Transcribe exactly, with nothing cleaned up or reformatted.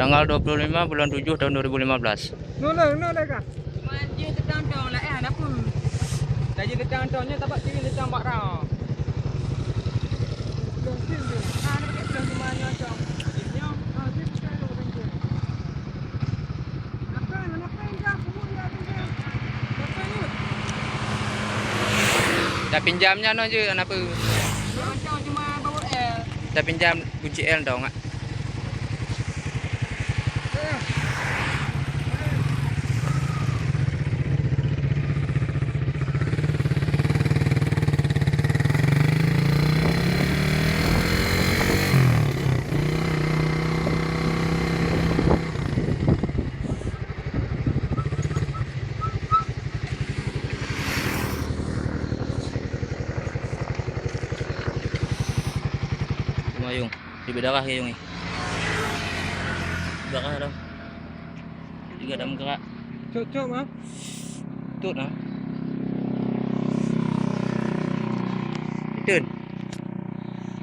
Tanggal dua puluh lima bulan tujuh tahun dua ribu lima belas. Nolak, nolak kah? Cuma jih teutang tong laén hana peue. Dah jih teutang tong nyoe tabak tirim teutang bak rau. Tong sim tu. Ha, nak pakai tong cuma nyoe tong. Nyoe. Ha, sim tu. Tapinjam nyan nyoe je, kenapa? Nyoe tong cuma bau L. Tapinjam kunci L dong, ah. Mayung. Di darah ke, Yung, eh? Darah dah. Tiga dah menggerak. Cok, cok, mah. Tut, ah. Tut.